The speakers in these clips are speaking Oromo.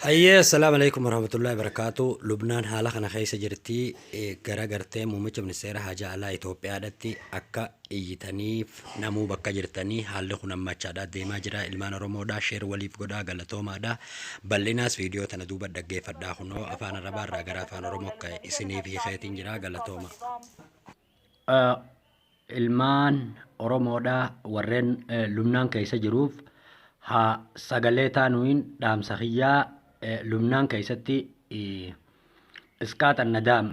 Ayyee assalaamu alaikum warahmatullahi wabarakaatu. Lubnaan haala kana keessa jirti. Gara gartee muummicha ministeera haajaa alaa Itoophiyaadhatti akka iyyitaniif namuu bakka jirtanii haalli kun hammachaadhaa deemaa jira. Ilmaan Oromoodhaa share waliif godhaa galatoomaadha. Bal'inaas viidiyoo tana duuba dhaggeeffadhaa kunoo afaan Arabaa irraa gara afaan Oromoo akka isiniif hiikeetiin jira galatooma. Ilmaan Oromoodhaa warreen Lubnaan keessa jiruuf haa sagalee taanuun dhaamsa kiyyaa Lubnaan keessatti isqaaxan nadaam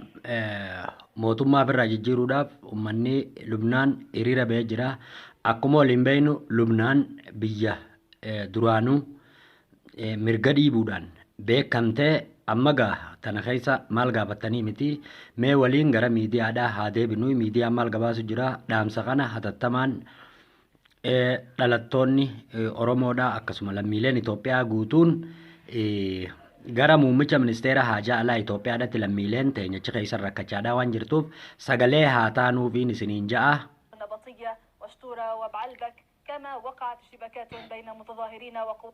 mootummaa ofirraa jijjiiruudhaaf uummanni Lubnaan hiriira ba'ee jira. Akkuma waliin beeknu Lubnaan biyya duraanuu mirga dhiibuudhaan beekamte amma gaa tana keessa maal gaafattanii miti mee waliin gara miidiyaadhaa haa deebinu miidiyaan maal gabaasu jira dhaamsa kana hatattamaan dhalattoonni Oromoodhaa akkasuma lammiileen Itoophiyaa guutuun gara muummicha ministeera haajaa alaa Itoophiyaadhatti lammiileen teenya achi keessa rakkachaadhaa waan jirtuuf sagalee haa taanuufiin isiniin ja'a. النبطية وشتورة وبعلبك كما وقعت اشتباكات بين متظاهرين وقوات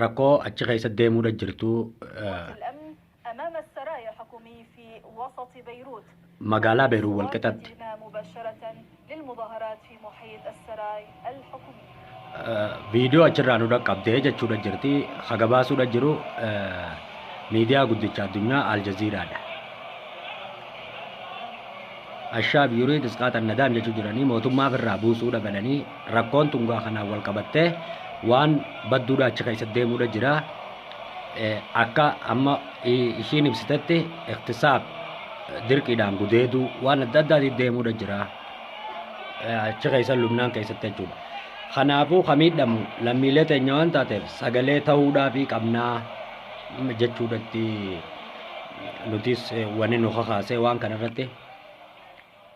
Rakkoo achi keessa deemuudha jirtu الأمن أمام السرايا الحكومي في وسط بيروت. Magaalaa Beeruut walqixatti. مباشرة للمظاهرات في محيط السراي الحكومي. Viidiyoo achirraa nu dhaqqabdee jechuudha jirti. Haga baasuudha jiru miidiyaa guddicha addunyaa Aljaziiraadha. الشعب يريد إسقاط النظام jechuu jiranii mootummaa ofirraa buusuudha fedhanii rakkoon tungaa kanaan wal qabattee waan badduudha achi keessa deemuudha jira. Akka amma ishiin ibsitetti iqtisaab dirqiidhaan gudeeduu waan adda addaatiin deemuudha jira. Achi keessa Lubnaan keessatti jechuudha. Kanaafuu ka miidhamu lammiilee teenya waan taateef sagalee ta'uudhaafii qabnaa jechuudhatti nutis wanni nu kakaasee waan kana irratti.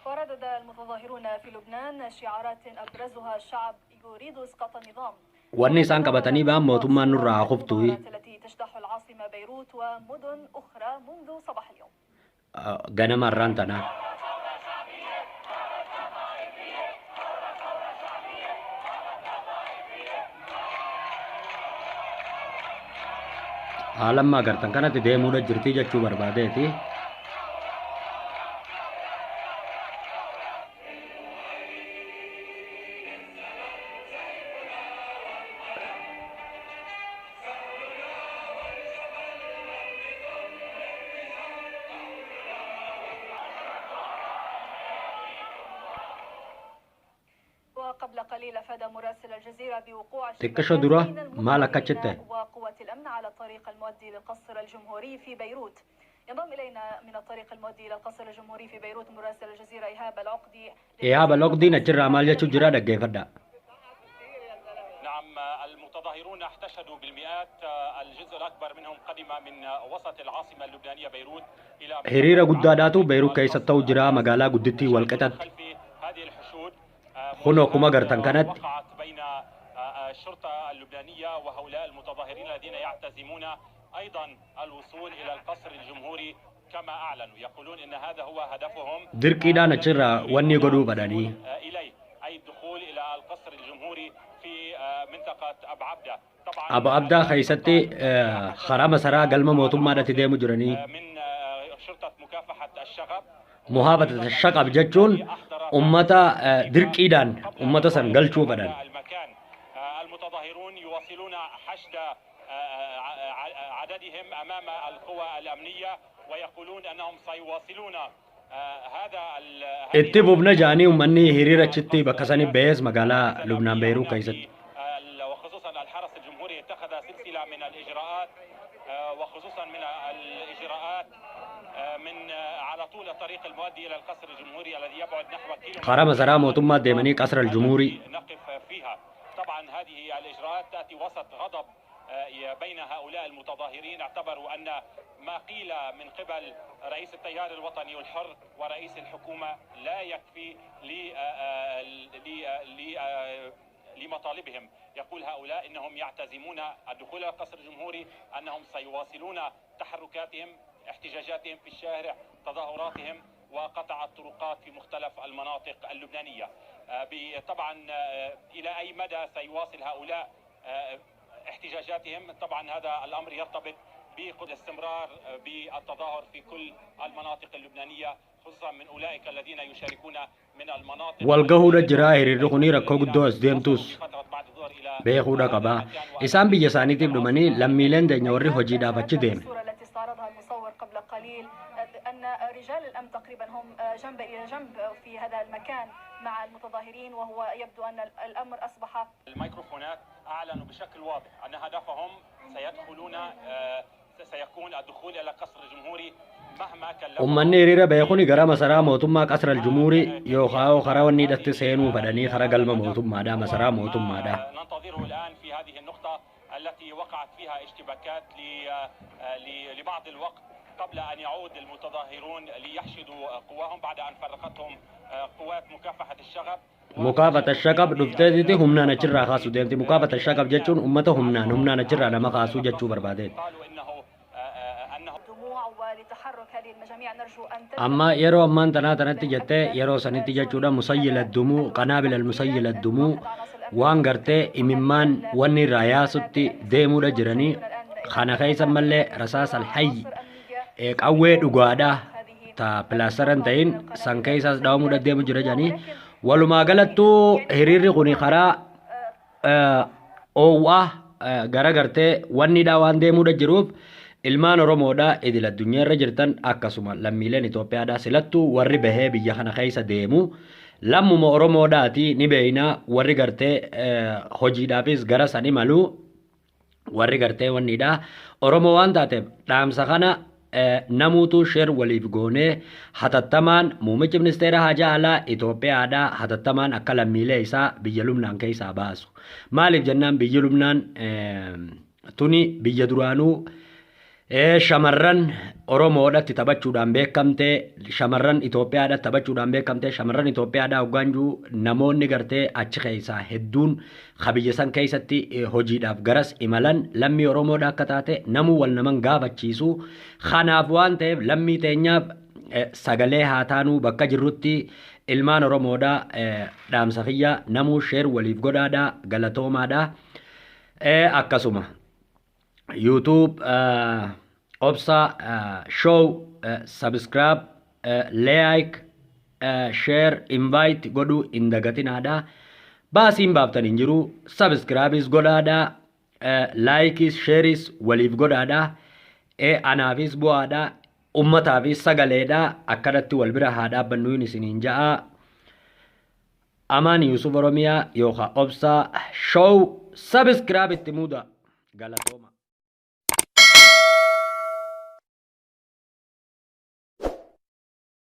وردد المتظاهرون في لبنان شعارات أبرزها الشعب يريد إسقاط النظام. Wanni isaan qabatanii ba'an mootummaan nurraa haa kuftu. التي تجتاح العاصمة بيروت ومدن أخرى منذ صباح اليوم. Ganama har'aan tanaa. Haala amma agartan kanatti deemuudha jirti jechuu barbaadeeti. وقبل قليل أفاد مراسل الجزيرة بوقوع Xiqqishoo اشتباكات dura بين maal akka المتظاهرين achitti ta'e? وقوات الأمن على الطريق المؤدي للقصر الجمهوري في بيروت. ينضم إلينا من الطريق المؤدي إلى القصر الجمهوري في بيروت مراسل الجزيرة إيهاب العقدي. Ihaab Alooqdiin achirraa maal jechuu jira dhaggeeffadhaa. نعم المتظاهرون احتشدوا بالمئات الجزء الأكبر منهم قدم من وسط العاصمة اللبنانية بيروت إلى Hiriira guddaadhaatu Beirut keessa ta'u jira magaalaa guddittii walqixatti. خلف هذه الحشود Kunoo akkuma agartan kanatti وقعت بين الشرطة اللبنانية وهؤلاء المتظاهرين الذين يعتزمون أيضا الوصول إلى القصر الجمهوري كما أعلنوا يقولون إن هذا هو هدفهم dirqiidhaan achirraa wanni godhuu fedhanii. إليه أي الدخول إلى القصر الجمهوري في منطقة أبو عبدة طبعا Abu Abdaa keessatti karaa masaraa galma mootummaadhaatti deemu jiranii. من شرطة مكافحة الشغب Muhaafata shaqab jechuun ummata dirqiidhaan ummata san galchuu fedhan. المكان المتظاهرون يواصلون حشد عددهم أمام القوى الأمنية ويقولون أنهم سيواصلون هذا Itti fufna jaanii uummanni hiriira achitti bakka sanii ba'ees magaalaa Lubnaan Beirut keessatti. وخصوصا الحرس الجمهوري اتخذ سلسلة من الإجراءات وخصوصا من الإجراءات من على طول الطريق المؤدي إلى القصر الجمهوري الذي يبعد نحو كيلو Karaa masaraa mootummaa deemanii qasra al-jumhuurii. نقف فيها طبعا هذه الإجراءات تأتي وسط غضب بين هؤلاء المتظاهرين اعتبروا أن ما قيل من قبل رئيس التيار الوطني الحر ورئيس الحكومة لا يكفي لمطالبهم يقول هؤلاء انهم يعتزمون الدخول الى القصر الجمهوري انهم سيواصلون تحركاتهم احتجاجاتهم في الشارع تظاهراتهم وقطع الطرقات في مختلف المناطق اللبنانيه طبعا الى اي مدى سيواصل هؤلاء احتجاجاتهم. طبعا هذا الأمر يرتبط بالاستمرار بالتظاهر في كل المناطق اللبنانية، خصوصا من أولئك الذين يشاركون من المناطق Walgahuudha jira hiriirri kuni rakkoo guddoo as deemtus beekuudha qaba. Isaan biyya isaaniitiif dhumanii lammiileen teenya warri hojiidhaaf achi deeme. الصورة التي استعرضها المصور قبل قليل أن رجال الأمن تقريبا هم جنبا إلى جنب في هذا المكان مع المتظاهرين، وهو يبدو أن الأمر أصبح الميكروفونات أعلنوا بشكل واضح أن هدفهم سيدخلون سيكون الدخول إلى قصر الجمهوري مهما كلفهم. Uummanni hiriira bahe kuni gara masaraa mootummaa Qasra Aljuumuurii yookaan karaa wanni hidhatti seenuu fedhanii karaa galma mootummaadha, masaraa mootummaadha. ننتظره الآن في هذه النقطة التي وقعت فيها اشتباكات لبعض الوقت قبل أن يعود المتظاهرون ليحشدوا قواهم بعد أن فرقتهم قوات مكافحة الشغب. مكافحة الشغب dhufteetiti humnaan achirraa kaasuu deemti. مكافحة الشغب jechuun uummata humnaan achirraa nama kaasuu jechuu barbaadeeti. قالوا إنه الدموع ولتحرك هذه المجاميع نرجو أن Amma yeroo ammaan tanaa tanatti jettee yeroo sanitti jechuudha مسيل الدموع، قنابل المسيل الدموع waan gartee imimmaan wanni irraa yaasutti deemuudha jiranii. Kana keessa mallee رصاص الحي qawwee dhugaadha ta pilaastaran ta'in san keessaas dhawamuudha deemu jira jedhanii. Walumaa galattuu hiriirri kun karaa oowwaa gara gartee wannidha waan deemuudha jiruuf ilmaan Oromoodha idil addunyaa irra jirtan, akkasuma lammiileen Itoophiyaadha, silattuu warri bahee biyya kana keessa deemu lammuma Oromoodhaati ni beeyna. Warri gartee hojiidhaafis gara san imalu, warri gartee wannidha Oromoo waan taateef dhaamsa kana namuutu share waliif goonee hatattamaan muummichi ministeera haajaa alaa Itoophiyaadha hatattamaan akka lammiilee isaa biyya Lubnaan keessaa baasu. Maaliif jennaan biyyi Lubnaan tuni biyya duraanuu shamarran Oromoodhatti taphachuudhaan beekamte, shamarran Itoophiyaadhatti taphachuudhaan beekamte. Shamarran Itoophiyaadhaa hoggaanjuu namoonni gartee achi keessaa hedduun biyya san keessatti hojiidhaaf garas imalan lammii Oromoodha akka taate namuu wal naman gaafachiisu. Kanaaf waan ta'eef lammii teenyaaf sagalee haa taanuu bakka jirrutti. Ilmaan Oromoodhaa, dhaamsa kiyya namuu share waliif godhaadhaa, galatoomaadhaa. Akkasuma YouTube Obsa Show subscribe, like, share, invite godhuu hin dagatinaadha. Baasiin baaftan hin jiru. Subscribeis godhaadha, likeis shareis waliif godhaadha. Anaafis bu'aadha, ummataafis sagaleedha. Akkanatti wal bira haa dhaabbannuun isiniin ja'a. Amaan Yusuf Oromiyaa yookaan Obsa Show subscribe itti muuda, galatooma.